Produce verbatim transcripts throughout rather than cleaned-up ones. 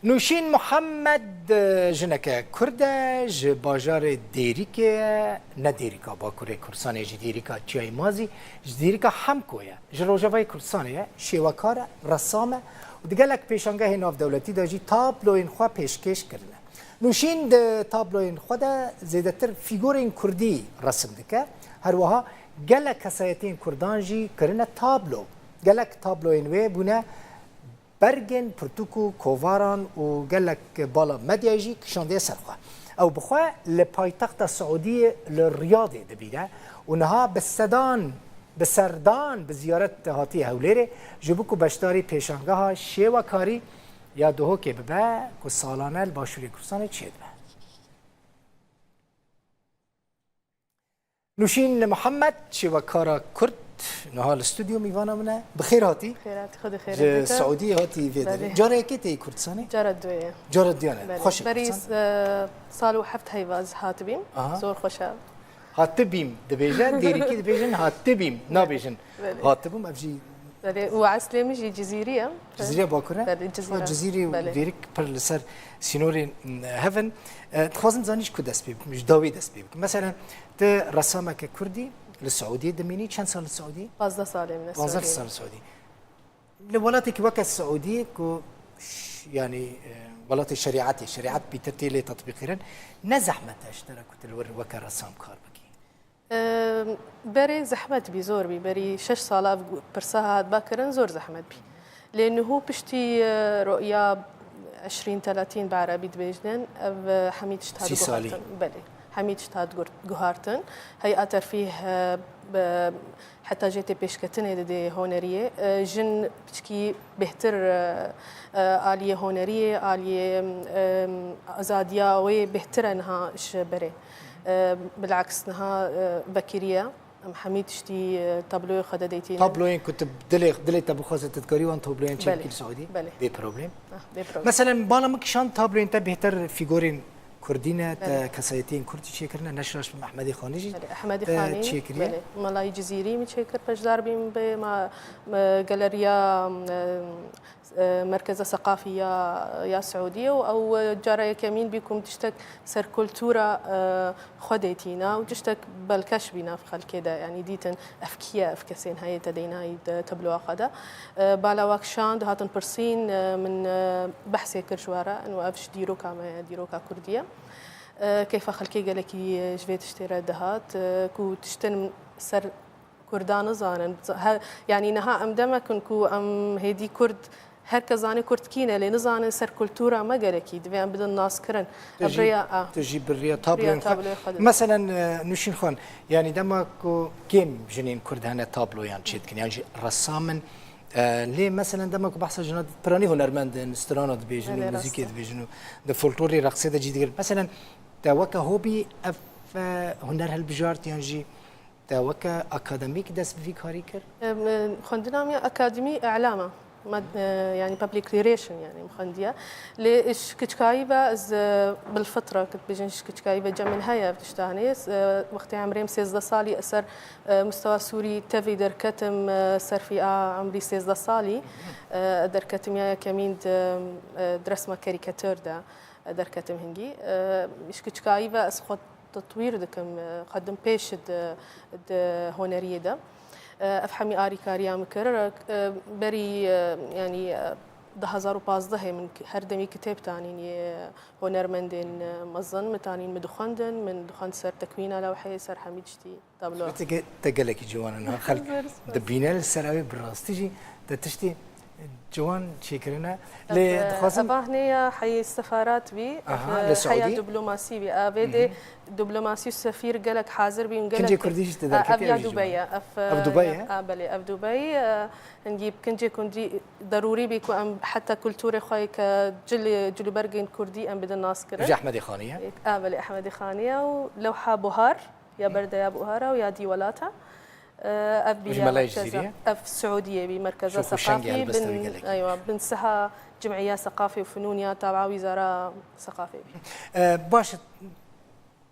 Nûşîn Muhammed, e, jineke Kurd e, ji bajarê Dêrikê ye, ne Dêrika Bakurê Kurdistanê, ji Dêrika Çiyayê Mazî, ji Dêrika Hemko ye, ji Rojavayê Kurdistanê ye, şêwekar e, resam e û di gelek pêşangehê navdewletî de jî tabloyên xwe pêşkêş kirine. Nûşîn di tabloyên xwe de zêdetir fîgurên kurdî resim dike, her wiha gelek kesayetiyên kurdan jî kirine tablo. Gelek tabloyên wê bûne bergên pirtûk û kovaran û gelek bala medyayê jî kişandiye ser xwe. Ew bi xwe li paytexta Siûdiyê li Riyadê dibîne û niha bi sedan, bi serdan bi ziyaret hatiye Hewlêrê, ji bo ku beşdarî pêşangeha şêwekarî ya Duhokê bibe ku salane li Başûrê Kurdistanê çêdibe. Nûşîn Muhammed, şêwekara Kurd, niha li stûdyo mîvana min e. Bi xêr hatî. Xêr hatî, Xwedê xêr Ji bike. Siûdiyê hatî vê derê. Belê. Cara yekê tê Kurdistanê? Cara duyê. Cara duyan e. Belê. Xweş e Berî, Kurdistan. e, sal û heft heyva ez hatibîm. Aha. Zor xweş e. Hatibîm dibêje, Dêrikî dibêjin hatibîm, nabêjin. Belê. Hatibûm, ev jî Belê, û eslê min jî Cizîrî ye. Cizîrê Bakur e? Belê, Cizîr e. Cizîrî û Belê. Dêrik pir li ser sînorên, m, hev in. E, dixwazim zanî ji ku dest pê bikim, ji dawî dest pê bikim. Meselen, tu resameke Kurdî li Siûdiyê dimînî, çend sal li Siûdiyê? Pazdeh salê min e Pazdeh Siûdiyê. Sal li Siûdiyê. Li welatekî weke Siûdiyê ku ş-, yanî, e, welatê şerîetê, şerîet pîtir tê lê tetbîqkirin, ne zehmet e ji te re ku tu li wir weke resam kar bikî? Ehm, berê zehmet bî, zor bî. Berî şeş sala ev gu-, pirsa hat bakirin, zor zehmet bî. Lê niho piştî, e, roya eşrîn telatîn bi erebî dibêjnin, ev, e, hemî tişt hat Sî salî. guhartin. Belê. Hemî tişt hat gur-, guhartin. Hey'a terfîh, e, bi, heta jê tê pêşketinê didê honeriyê. E, jin piçkî bêhtir, e, e, aliyê honeriyê, aliyê, e, azadiya wê bêhtir e niha ji berê. E, bilaks niha, e, vekirî ye. Em hemî tiştî, e, tabloyê xwe de deytînin. Tabloyên ku tu dilê, dilê te bixwaze, tu dikarî wan tabloyên çêbikî Belê, li Siûdî? belê. Bê problem. Ah, bê problem. Meselen, bala min kişand tabloyên te bêhtir fîgorên kurdî ne, te Belê. kesayetiyên kurdî çêkirine, neşraş bi Mehmedê Xanî jî Belê, Ehmedê te Xanî, çêkiriye. belê. Melayî Cizîrî min çêkir, beşdar bîm bi ma-, me-, galeriya, e, e, Merkeza Seqafî ya, ya Siûdiyê û ew, e, cara yekemîn bî ku min tiştek ser kultura, e, xwe dê tîna û tiştek belkeş bî nav xelkê de, yanî dîtin ev kî ye, ev kesên heye te deynayî di tabloya xwe de. E, bala wa kişand, hatin pirsîn, e, min, e, behsê kir ji we re, û ev ji dîroka me ye, dîroka kurdî ye. E, keyfa xelkê gelekî, e, ji vê tiştê re dihat, e, ku tiştin ser Kurda nizanin. He, yanî niha em demek in ku em hêdî Kurd, her kes zanê Kurd kî ne, lê nizanin ser kultura me gelekî. Divê em bidin naskirin. Tu Ev jî, rêya a. tu jî bi rêya Rêya tabloyên xwe. tabloyê xwe didin. Meselen, e, Nûşîn Xan, yanî dema ku kêm jinên Kurd hene tabloyan çêdikin, yan jî resam in. E, lê meselen dema ku behsa jina piranî hunermend in, strana dibêjin û Belê, muzîkê rast e. dibêjin û di folklorê reqsê de cî digirin. Meselen, te weke hobî ev, e, huner hilbijart yan jî Te weke akademîk dest bi vî karî kir? Em, e, xwendina min ya akademî îlam e. Me, e, yanî public relation, yanî em xwendiye. Lê ji kiçkayî ve ez, e, bilfitra, ku dibêjin ji kiçkayî ve cem min heye ev tişta hene. Ez, e, wextê emrê min sêzdeh salî ez ser, e, mustewa Sûrî tevî derketim, e, serfî a emrî sêzdeh salî. E, derketim ya yekemîn di, e, di resma karîkatûr de, e, derketim hingî. E, ji kiçkayî ve ez xwe tetwîr dikim, e, xwedim pêş di, di honeriyê de. E, ev hemî arîkariya min kir. E, berî, e, yanî, e, du hazar û pazdehê min k-, her demî kitêb tanîn yê hunermendên, e, mezin min tanîn, min dixwendin, min dixwend ser tekwîna lewheyê, ser hemî tiştî, tablo. Te ge-, te gelekî ciwan e niha xelk Zor spas. dibîne, li ser ew ê bi rastî jî te tiştî Ciwan çêkirine. Lê Ev, dixwazim ev ahnê ya heyê seferat bî, Aha, ev, li heya Siûdî? diplomasî bî. Ev ê dê Mhm. diplomasî û sefîr gelek hazir bîn, gelek Kincê Kurdî jî te Ev derketiye ya ev Dubey ciwan? ya. Ev, Ev Dubey ya, ye? a, belê, ev Dubey, e, hingî kincê Kurdî derûrî bî ku em heta kulturê xwe ke cil-, cilûbergên Kurdî em bidin nas kirin. Ji Ehmedê Xanî ye? A, belê, Ehmedê Xanî ye û lewha Buhar. Ya berdeya Buhara û ya dî welata. E, ev bî Ji ya Melayê merkeza. Cizîrî ye? Ev Siûdiyê bî, merkeza Şox û şengê seqafî, helbesta wî bin, gelekî. eywa, bin seha Cim'iya Seqafê û Funûn ya tab'a Wîzara Seqafê bî. E, baş e,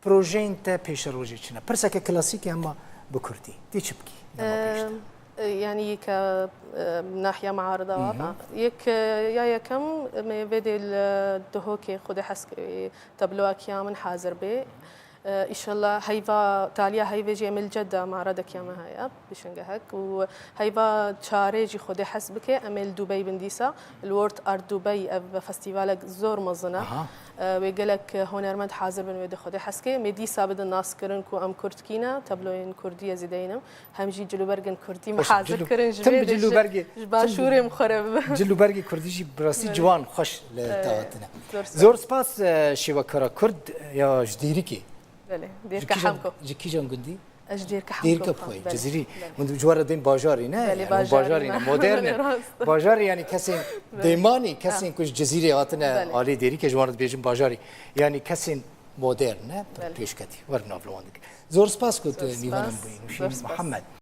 projeyên te pêşerojê çi ne? Pirseke klasîk e, ama bi kurdî. Tê çi bikî dema E, pêş de? E, yanî ke, e, nahiya muarida wa. Yek, e, ya yekem, me vê dê li Duhokê Xwedê hez ke tabloyek ya min hazir bê. E, îşallah heyva, taliya heyvê jî em ê li Cedda muaridek ya me heye, pêşengehek. Û heyva çarê jî Xwedê hez bike, em ê li Dubey bin dîsa. Li World Art Dubai ev festîvalek zor mezin e. Aha. E, wê gelek hunermend hazir bin wê dê Xwedê hez ke. Em ê dîsa bidin naskirin ku em Kurd kî ne, tabloyên Kurdî ez ê deynim. Hem jî cilûbergên Kurdî me Xweş, hazir cilû-, kirin ji tim vê bi dê cilûbergê, ji, ji başûrê min xwe re bibe. Cilûbergê Kurdî jî bi rastî Evet. ciwan xweş li Evet. te hatine. Zor spas. Zor spas, e, şêwekara Kurd ya ji Dêrikê. Belê, Ji Dêrika kîjan, Hemko. ji kîjan gundî? Ez ji Dêrika Hemko Dêrika bixwim. Xwey, Belê, Cizîrî. Belê. Hûn ji we re dên bajarî, ne? Belê, Yani, bajarî bajarî ne. ne, modern e. Belê, rast. Bajarî, yani, kesên Belê. dêmanî, kesên Evet. ku ji Cizîrê hatine Belê. alî Dêrikê, ji wan re dibêjin bajarî. Yani, kesên modern, ne? Belê. Pêşketî. Werin nav li wan dike. Zor spas ku tu Zor mîvan em spas. bûyî. Nûşîn Zor spas. Mihemed.